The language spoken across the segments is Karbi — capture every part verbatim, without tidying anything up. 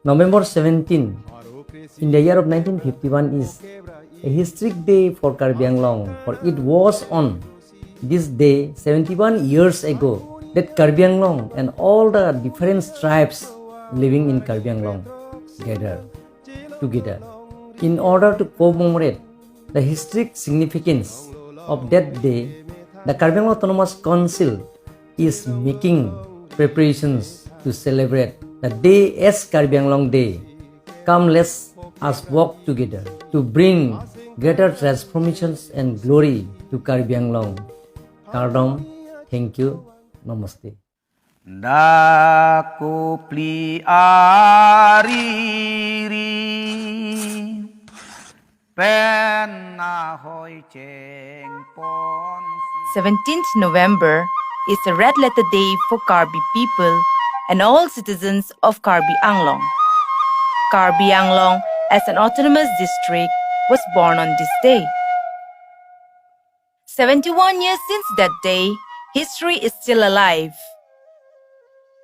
November seventeen, in the year of nineteen fifty-one, is a historic day for Karbi Anglong, for it was on this day seventy-one years ago that Karbi Anglong and all the different tribes living in Karbi Anglong gathered together in order to commemorate the historic significance of that day. The Karbi Anglong Autonomous Council is making preparations to celebrate the day as Karbi Anglong Day. Come, let us work together to bring greater transformations and glory to Karbi Anglong. Kardom, thank you, namaste. Dak kopli ariri pen nahoi chengpon. Seventeenth November is a red letter day for Karbi people and all citizens of Karbi Anglong. Karbi Anglong, as an autonomous district, was born on this day. Seventy-one years since that day, history is still alive.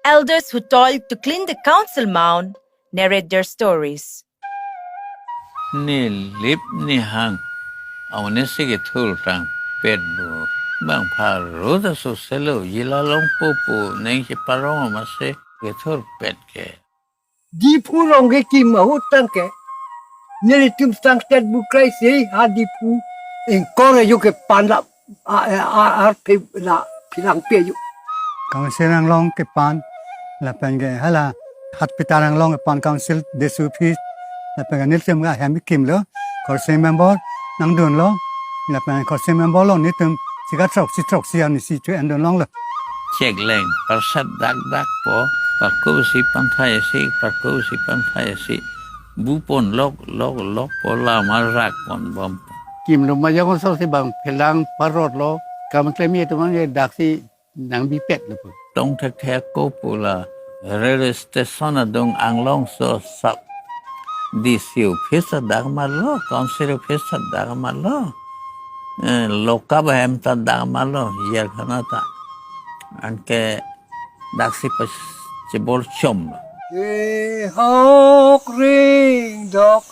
Elders who toiled to clean the council mound narrate their stories. Nelip nehang amonit si kethur tangpet bo. Bang pharo ta soselo, jila longpo pu neng cheparong amatsi kethurpet ke. Diphu rong kekim ahut tangke. Nelitum sangtet bu krai sei ha Diphu. Ingkor ajo kepan la a a a arphe la philangpi ajo. Council anglong kepan lapen ke hala Hatpitar anglong kepan council D C office lapen ke nelitum ke ahem kimlo, council member nangdunlo lapen council member along nelitum chika throksi throksi arnisi cho-endun longlo. Chekleng parsat dak dak po, parko si pangthai si, parko si pangthai si. Bupon lok lok lok po, lama rak pon bom. Kimlo ma jang so si bang phelang parot lo, kam klem ye teman ye dak si nang bipet lo po. Tong thek thek ko pu la railway station adung Anglong so sap D C office adak malo, council office adak malo. Eh, lokap ahem ta dak malo, yer khana ta. Anke daksi pas chebor chom. Ehok ring dok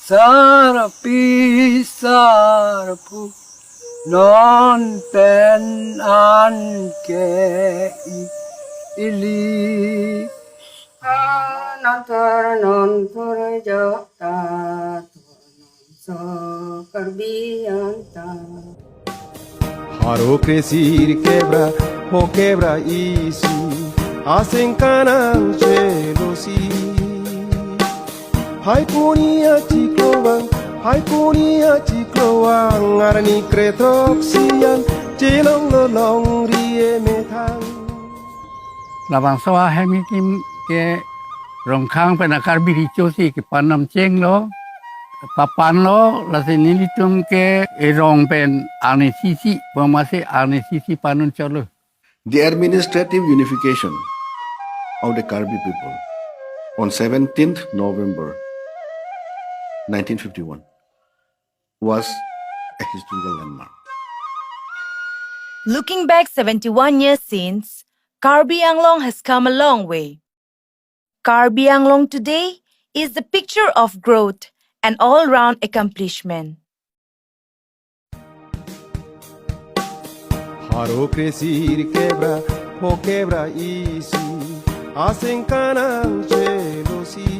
sarpi sarpu non pen an ke i- ili. Non thor non thor jok ta thor non so Karbi anta. Haro kresir kebra, ho kebra isi, aseng kanang chelosi. Hai kuni achiklo vang, hai kuni achiklo vang, arni kretrok sian, chelong lolong ri emethang. Labangso ahem kim ke Rongkhang pen a-Karbi Recho si kepan namchenglo, papanlo, lasi nelitum ke erong pen arnisi si, bom amatsi arnisi si panun cholo. The administrative unification of the Karbi people on seventeenth November nineteen fifty-one was a historical landmark. Looking back seventy-one years since, Karbi Anglong has come a long way. Karbi Anglong today is the picture of growth and all-round accomplishment. Haro kresir kebra, ho kebra isi, aseng kanang chelosi.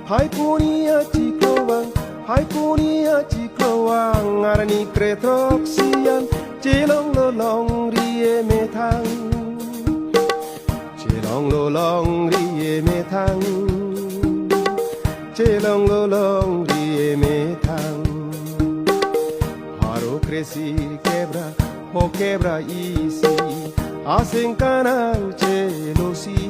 Hai kuni achiklo vang, hai kuni achiklo vang, arni kretrok sian, chelong lolong ri emethang. Chelong lolong ri emethang. Chelong lolong ri emethang. Haro kresir kebra, ho kebra isi, aseng kanang chelosi.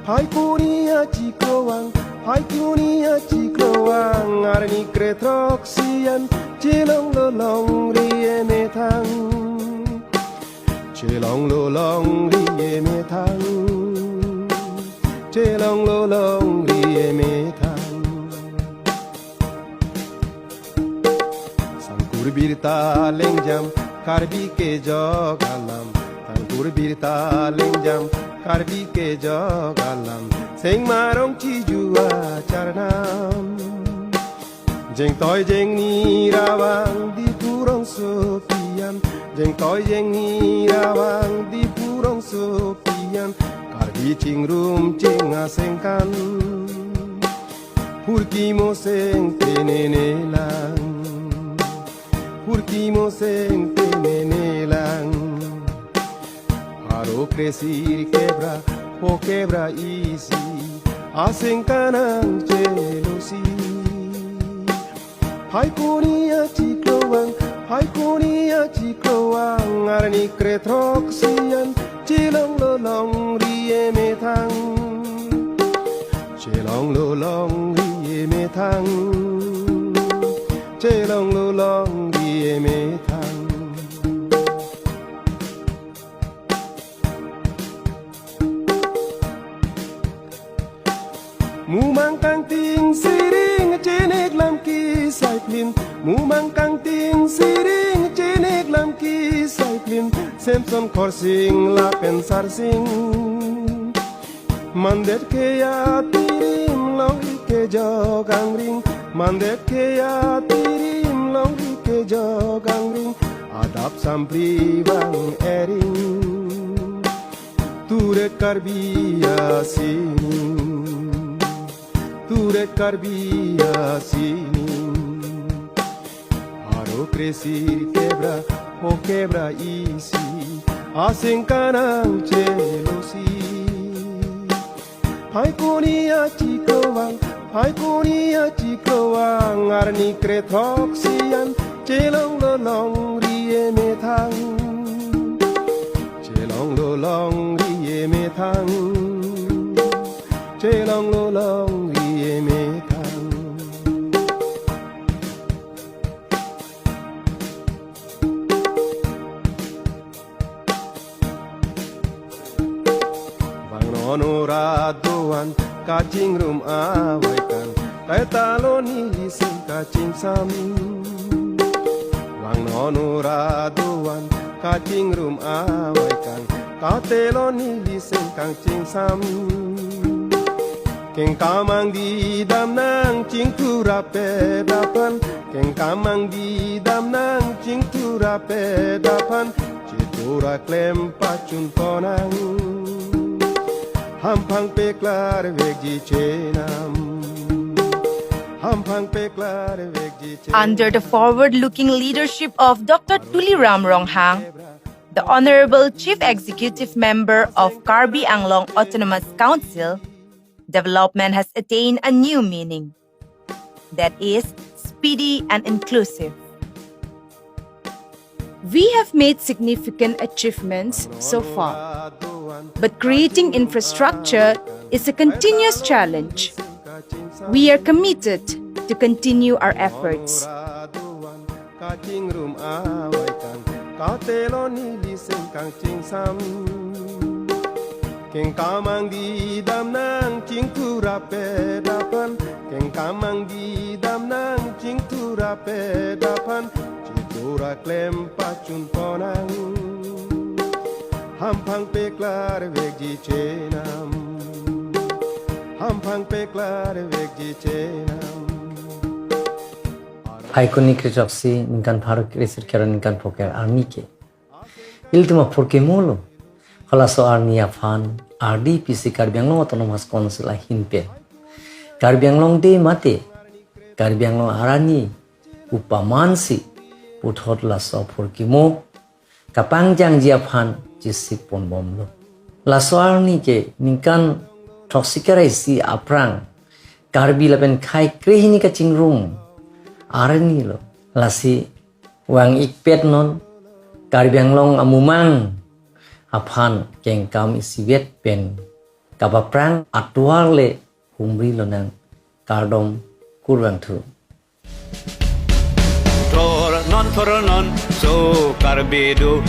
Hai kuni achiklo vang, hai kuni achiklo vang, arni kretrok sian, chelong lolong ri emethang. Chelong lolong ri emethang. Chelong lolong ri emethang. Sangkur birta lengjam, Karbi kejok alam. Pur birta lengjam Karbi kejok alam, Sengmarong Chiju acharnam. Jengtoi jengni ravang Diphu rongsopi an, jengtoi jengni ravang Diphu rongsopi an, Karbi chingrum ching asengkan. Phurkimo seng tenene lang, phurkimo seng tenene lang. Pharo kresir kebra, pho kebra isi, asengkan nangchelosi. Phaikuni achiklo vang, phaikuni achiklo vang, arni kre throksi an, chelonglo longri emethang. Chelonglo longri emethang. Chelonglo longri emethang. Mumang kangting siring chenek lam kisai plin. Mumang kangting siring chenek lam kisai plin. Samson Khorsing lapen Sarsing. Mandet ke ya tirim longri kejok angring. Mandet ke ya tirim longri kejok angring. Adap sampli vang ering. Turet Karbi asining, turet Karbi asining. Pharo kresir kebra, pho kebra isi, asengkan nangchelosi. Phaikuni achiklo vang, phaikuni achiklo vang, arni kre throksi an, chelonglo longri emethang. Chelonglo longri emethang. Chelonglo longri emethang. Bang nono ra do-an kachingrum avaikang, kaitalo neli seng kachingsam. Bang nono ra do-an kachingrum avaikang, kaitalo neli seng kachingsam. Kengkam angdi dam nangchingthur apet aphan, kengkam angdi dam nangchingthur apet aphan, chethur aklem pachun ponnang. Hamphang peklar vekji chenam. Hamphang peklar vekji chenam. Under the forward-looking leadership of Doctor Tuliram Ronghang, the Honorable Chief Executive Member of Karbi Anglong Autonomous Council, development has attained a new meaning, that is, speedy and inclusive. We have made significant achievements so far, but creating infrastructure is a continuous challenge. We are committed to continue our efforts. Kachingrum avaikang, kaitalo neli seng kachingsam. Kengkam angdi dam nangchingthur apet aphan, kengkam angdi dam nangchingthur apet aphan, chethur aklem pachun ponnang. Hamphang peklar vekji chenam. Hamphang peklar vekji chenam. Phaikuni kre throksi ningkan pharo kresirkep ra ningkan pho kep arni ke ilitum aphurkimo lo. Halaso arni aphan R D P C Karbi Anglong Autonomous Council ahin pen Karbi Anglong Day mate Karbi Anglong arni apamansi puthot laso aphurkimo kapangjangji aphan chesik ponbomlo. Laso arni ke ningkan throksi kre ra isi aphrang Karbi lapen khei krehini kachingrum arni lo. Lasi vang-ikpet non Karbi Anglong amumang aphan kengkam isivet pen kapaphrang atovar le humri lonang. Kardom kurvangthu. Thor non, thor non, so Karbi do-an,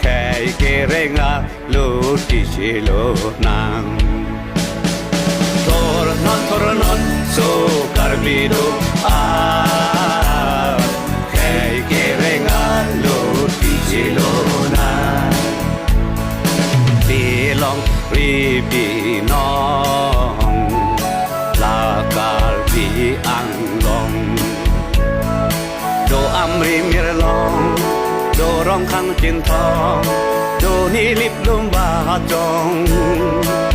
khei kereng aluti chelonang. Thor non, thor non, so Karbi do-an, khei kereng aluti chelonang. Anglong, do Amri Mirlong, do Rongkhang Chinthong, do Nilip Lumba Hajong.